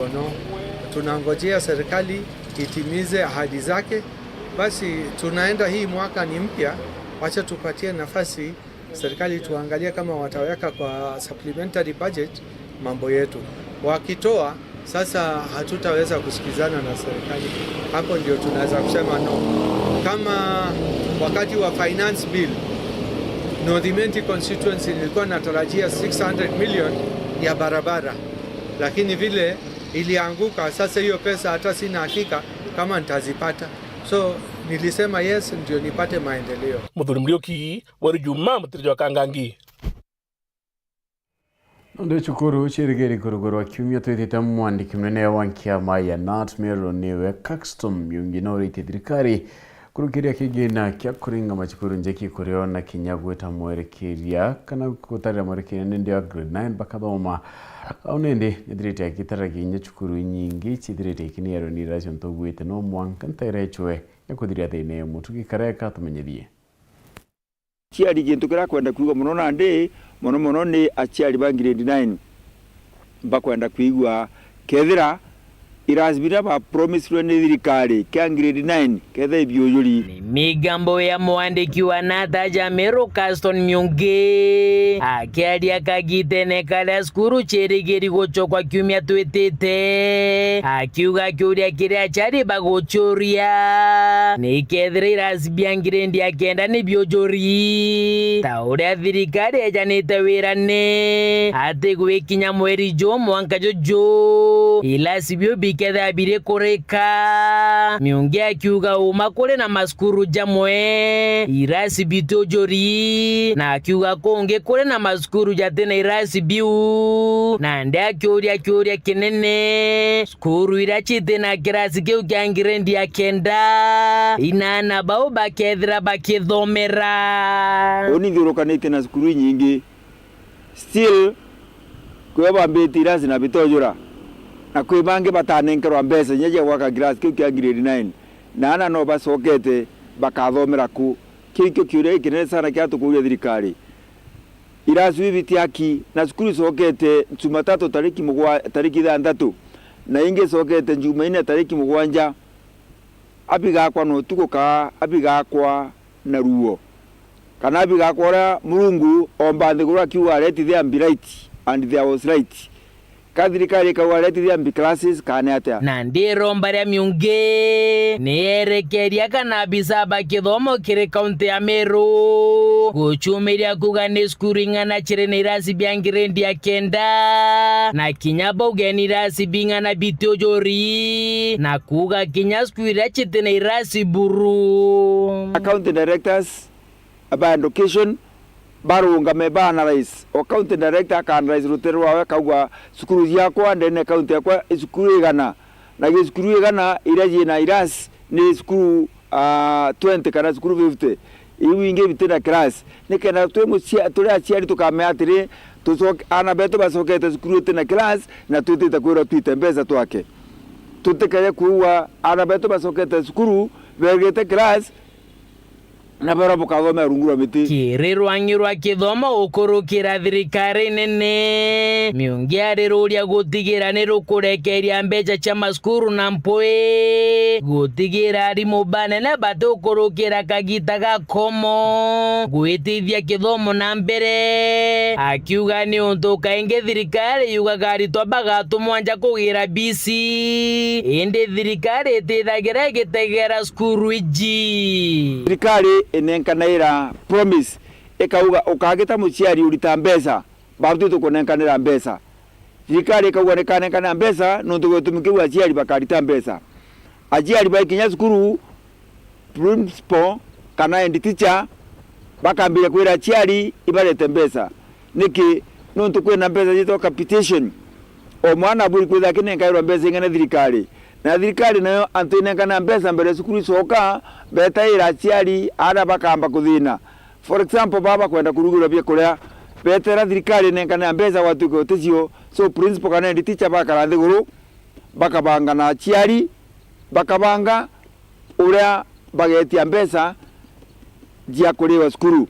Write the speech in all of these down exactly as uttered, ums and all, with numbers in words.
No, tunangojea serikali itimize ahadi zake. Basi tunaenda, hii mwaka ni mpya, wacha tupatie nafasi serikali tuangalie kama wataweka kwa supplementary budget mambo yetu. Wakitoa, sasa hatutaweza kusikizana na serikali. Hapo ndio tunaweza kusema no. Kama wakati wa finance bill, North Imenti constituency nilikuwa natarajia six hundred million ya barabara, lakini vile ilianguka, sasa hiyo pesa hata sina hakika kama nitazipata. So nilisema yes ndio nipate maendeleo. Muthuri Muriuki, Weru Juma, Mutiriri wa Kangangi. Nonde cukuru cirigiri kurugurwa kiumia twitite, mwandiki munene wa nkiama ya Nat Meru niwe Caxton Miungi noritie thirikari kurukiria kigina kia kuringa macukuru njeki kurio na kinya gwita mwerekeria kana gutarira mwerekeria nindi wa grade nine bakathoma. Au nindi nithirite agitaragi kinya cukuru inyingi cithirite ikiniarwe ni irasi untu ugwite no mwanka ntaira icwe ya kuthiria thina ya mutu gikareka tumenyethie. Aciari, gintu kiria akwenda kwiga mono nandi, mono mono ni aciari ba grade nine bakwenda kwigua kethira irasi biria ba promisirwe ni thirikari kia grade nine kethira ibiujuri. Ni migambo ya mwandiki wa Nat Meru Caxton Miungi akiaria kagitene karia cukuru cirigiri gucokwa kiumia twitite, akiuga kiuria kiria aciari bagucuria ni kethira irasi bia grade ya kenda ni biujuri, ta uria thirikari ejanite wirane ati gwikinya mweri ju mwanka juju, irasi biu bikethira biri kurika. Miungi akiuga uma kuri na macukuru jamwe irasi bitiujuri, na akiuga kungi kuri na macukuru jati na irasi biu, nandi akiuria kiuria kinene, cukuru iria citi na kirasi kiu kia grade ya kenda, inaana bau bakethira bakithomera. Uni nthiurukanitie na cukuru inyingi, still, kwio bambitie irasi na bitojura, na kwi bangi batanenkerwa mbeca inya cia gwaka kirasi kiu kia grade nine, na ana no bacokete bakathomera ku. Kiu ikio kiuria gikinene sana kia tukuuria thirikari. Irasi iu ibitiaki na cukuru icokete Jumatatu tariki mugwa-, tariki ithanthatu, na ingi icokete Jumaine tariki mugwanja. Abigakwa na utuku kaa abigakwa na ruo, kana abigakwa uria Murungu omba nthiguru akiuga, "Let there be light, and there was light." Ka thirikari ikauga, "Let there be classes," kana ni atia? Na ndiromba ria Miungi ni yerekeria kana abisa ba kithomo kiri kaunti ya Meru gucumiria kuga ni cukuru ing'ana ciri na irasi bia grade ya kenda, na kinya bauge ni irasi bing'ana bitiujuri, na kuga kinya cukuru iria citi na irasi buru. County directors ba education barungame ba analyze. O county director aka analyze rutere rwawe, akauga, "Cukuru ciakwa ndene county yakwa i cukuru igana, na gi cukuru igana iria ciina irasi ni cukuru, ah, twenty kana cukuru fifty. Iu ingi bitina class." Nikenda twi mucia-, turi aciari tukamenya atiri, tucoke-, aana betu bacokete cukuru itina class, na twitite kwirwa twite mbeca twake. Tutikaye kuugua aana betu bacokete cukuru, begite class, na barwa bukathomera rungu rwa miti. Kiri rwang'i rwa kithomo gukurukira thirikari nene, Miungi ariruria gutigira ni rukurekeria mbeca cia macukuru na mpwi, gutigira arimu banene batukurukira kagita ga komo gwitithia kithomo na mbere, akiuga ni untu kaingi thirikari yugaga aritwa bagatumwa nja kugira B C, indi thirikari itithagira igitegera cukuru iji. Thirikari inenkanaira promise, ikauga ukagita muciari urita mbeca, batu tukunenkanira mbeca. Thirikari ikauga nikanenkanira mbeca, nontu gwa gitumi kiu aciari bakarita mbeca. Aciari baikinya cukuru, principal kana head teacher bakambiria kwira aciari ibarete mbeca. Niki? Nontu kwina mbeca ciitwa capitation. O mwana aburi kwithira akinenkairwa mbeca ing'ana thirikari. Na thirikari nayo antu inenkana mbeca mbere cukuru icoka, betaira aciari, aana bakamba kuthina. For example, baba bakwenda kurugirwa biakuria, betera thirikari inenkane mbeca gwatuika uticio. So principal kana head teacher bakara nthiguru, bakabanga na aciari, bakabanga uria bagetia mbeca cia kuriwa cukuru.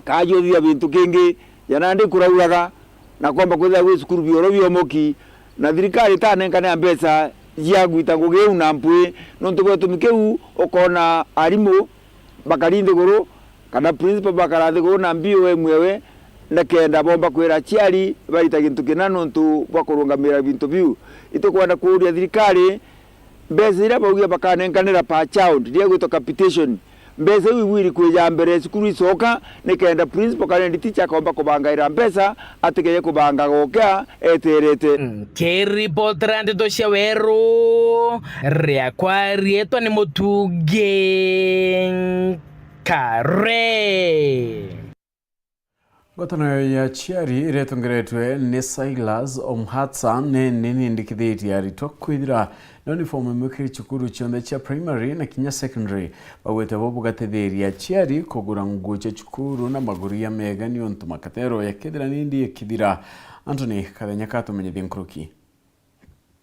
Kajuthia bintu kingi, ja nandi kurauraga, na kwamba kwithira gwi cukuru bioro biomoki, Na thirikari itanenkanea mbeca cia gwita ngugi iu na mpwi, nontu bwa gitumi kiu ukoona arimu bakari nthiguru, kana principal bakara nthiguru na B O M ewe, nikenda bomba kwira aciari barita gintu kina nontu bwa kurungamira bintu biu. Itukwenda kuuria thirikari, mbeca iria baugia bakanenkanira per child, iria igwitwa capitation, mbeca iu ibwiri kwija mbere cukuru icoka, nikenda principal kana head teacher akomba kubangaira mbeca, atikeje kubanga gokia eterete. Nkiripotera ndeto cia weru, riakwa riitwa ni Mutungi Nkare. Ngwataniro ya aciari iria itongeretwe ni Silas Omhatsa ni nini indikithitie aritwa kwithira na uniform imwe kiri cukuru cionthe cia primary na kinya secondary. Baugite bo bugatithiria aciari kugura nguo cia cukuru na maguria mega niuntu makatero yakethira nindi ikithira. Anthony Kathenya katumenyithie nkuruki.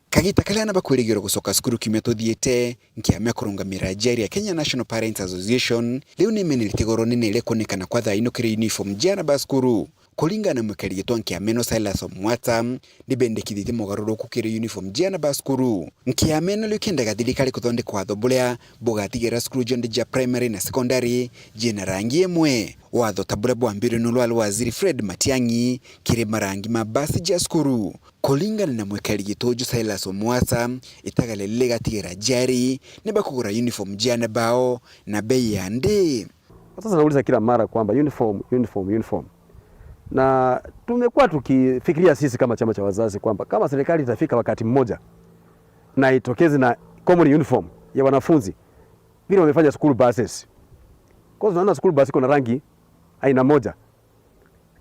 Kagita karia aana bakwirigirwa gucoka cukuru kiumia tuthiite, nkiama ya kurungamira aciari ya Kenya National Parents Association riu nimenirite igoro nene iria ikuonekana kwa thaa ino kiri uniform cia aana ba cukuru. Kuringana na mwikari gitwa nkiama ino Silas Omwata, nibendekithitie mogaruruku kiri uniform cia aana ba cukuru. Nkiama ino riu ikiendaga thirikari kuthondeka watho buria bugatigira cukuru cionthe cia primary na secondary ciina rangi imwe. Watho ta buria bwambirwe ni urwari wa Waziri Fred Matiang'i kiri marangi ma basi cia cukuru. Kuringana na mwikari gitwa uju Silas Omwasa, itagaria riri rigatigira aciari ni bakugura uniform cia aana bao na bei ya nthi. Sasa nauliza kila mara kwamba uniform, uniform, uniform. Na tumekuwa tukifikiria sisi kama chama cha wazazi kwamba kama serikali itafika wakati mmoja na itokeze na common uniform ya wanafunzi, vile wamefanya school buses. Kwa sababu tunaona school bus iko na rangi aina moja.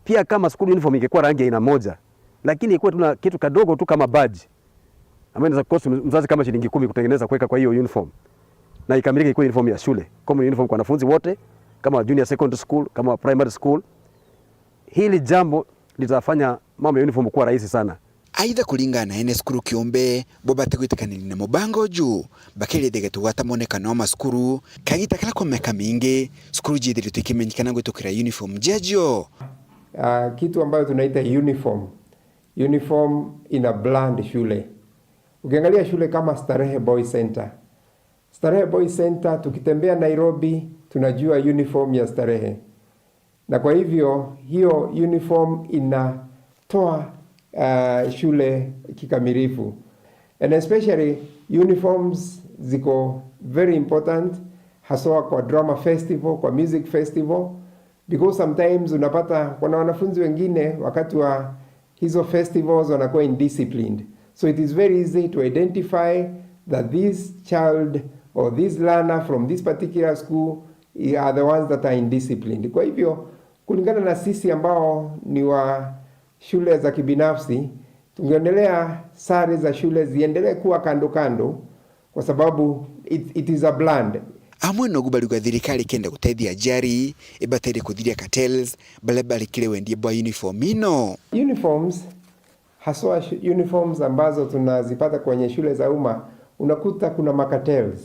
Pia kama school uniform ingekuwa rangi aina moja, lakini ikuwe tuna kitu kadogo tu kama badge, ambayo inaweza cost mzazi kama shilingi kumi kutengeneza, kuweka kwa hiyo uniform, na ikamilike ikuwe uniform ya shule, common uniform kwa wanafunzi wote, kama wa junior secondary school, kama wa primary school. Hili jambo litafanya mambo ya uniform kuwa rahisi sana. Aitha, kuringana na ene cukuru kiumbe, bo batigwitikaniria na mubango uju, bakirithia gitugwata mwonekano wa macukuru, kagita karia kwa miaka mingi, cukuru ciithirite ikimenyekana gwitukira uniform ciacio. Ah, kitu ambayo tunaita uniform. Uniform ina brand shule. Ukiangalia shule kama Starehe Boys Center. Starehe Boys Center, tukitembea Nairobi, tunajua uniform ya Starehe. Na kwa hivyo, hiyo uniform inatoa, uh, shule kikamilifu. And especially uniforms ziko very important, haswa kwa drama festival, kwa music festival, because sometimes unapata kuna wanafunzi wengine wakati wa hizo festivals wanakuwa indisciplined. So it is very easy to identify that this child or this learner from this particular school are the ones that are indisciplined. Kwa hivyo, kulingana na sisi ambao ni wa shule za kibinafsi, tungeonelea sare za shule ziendelee kuwa kando kando, kwa sababu it, it is a brand. Amwe nogu bariuga thirikari ikenda gutethia aciari, ibataire kuthiria cartels baria bari kiri wendia bwa uniform ino. Uniforms, haswa sh-, uniforms ambazo tunazipata kwenye shule za umma, unakuta kuna macartels.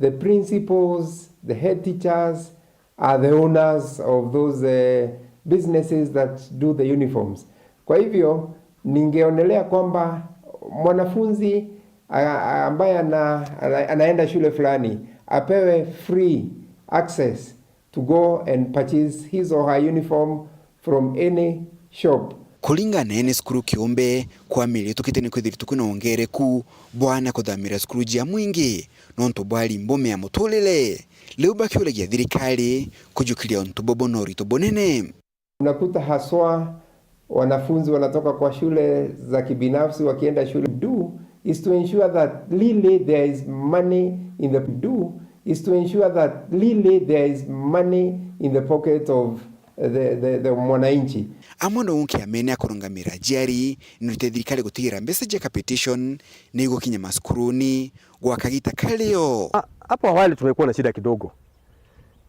The principals, the head teachers are the owners of those, eh, businesses that do the uniforms. Kwa hivyo, ningeonelea kwamba mwanafunzi, a-, a-, ambaye ana-, ana-, anaenda shule fulani apewe free access to go and purchase his or her uniform from any shop. Kuringana na ene cukuru kiumbe, kwa mieri itukite ni kwithiritwe kwina wongereku bwa aana kuthamira cukuru cia mwingi nontu bwa rimbume ya muturire. Riu bakiuragia thirikari kujukiria untu bubu na urito bunene. Unakuta haswa wanafunzi wanatoka kwa shule za kibinafsi wakienda shule. Do is to ensure that really there is money in the, do is to ensure that really there is money in the pocket of the, the, the mwananchi. Amwe no unke amene akurungamira aciari, nirute thirikari gutigira mbeca cia capitation ni igukinya macukuruni gwa kagita kario. A-, hapo awali tumekuwa na shida kidogo.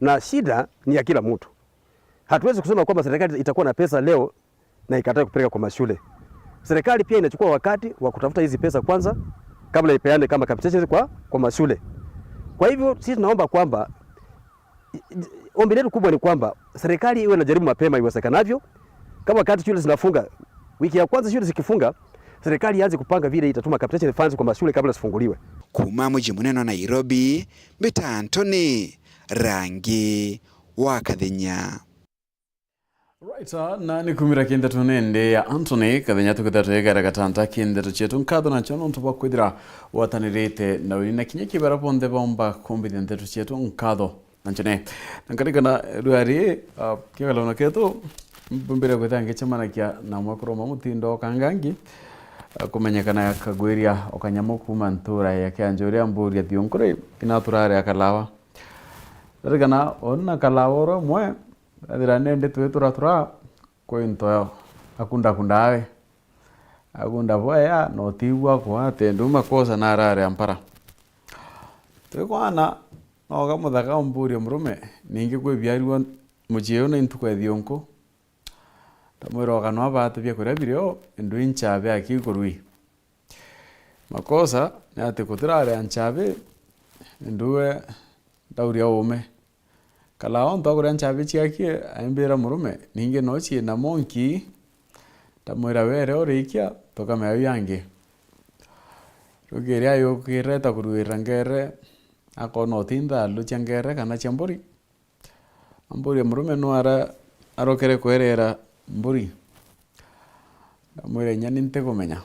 Na shida ni ya kila mtu. Hatuwezi kusema kwamba serikali itakuwa na pesa leo na ikatae kupeleka kwa mashule. Serikali pia inachukua wakati wa kutafuta hizi pesa kwanza kabla ipeane kama capitation kwa, kwa mashule. Kwa hivyo, sisi tunaomba kwamba, i-, i-, ombi letu kubwa ni kwamba serikali iwe inajaribu mapema iwezekanavyo. Kama wakati shule zinafunga, wiki ya kwanza shule zikifunga, Serikali ianze kupanga vile itatuma capitation funds kwa mashule kabla zifunguliwe. Kuuma muji munene wa Nairobi, mbita Anthony Rangi wa Kathenya. Right, ah, na ni kumira kindeto nende ya Anthony Kathenya tukithira twigera gatanta kindeto cietu. Nkatho nacio nontu bwa kwithira watanirite na uni na kinya kibara bonthe baumba kumbithia ndeto cietu. Nkatho. Anchone. Na nkarikana rwari, ah, kigalona ketu, mbire kwithira ngicemanagia na mwekuru umwe mutindo kangangi, ah, kumenyekana ya Kagwiria o kanyamu kuuma ntura ya Kianjuri, amburia thiunkuri ina turare akalawa. Ndarikana ona kalawa oro mwe, athira nende twi turatura kwi ntoyo, akunda kunda awe. Akunda bwaya, na utigua kwa ati nduma kosa na arare ampara. Twikwana, noga muthaka umburia murume, ningi kwi biarirwa mucii uyu ni ntuku ya thiunku. Ndamwira oga no abate biakuria birio, ndwi nchabe akikurui. Makosa ni ati kutirare nchabe, nduwe ndauria uume. Kalawa ontu akuria nchabi ciakie, aimbira murume, ningi no ciina monki, ndamwira, were urikia, tukamea au yangi. Rukiri ayukire ta kuruirira ngere, akona uti nthalu cia ngere kana cia mburi. Amburia murume nu ara arokere kwerera mburi. Ndamwira, inya ni ntikumenya.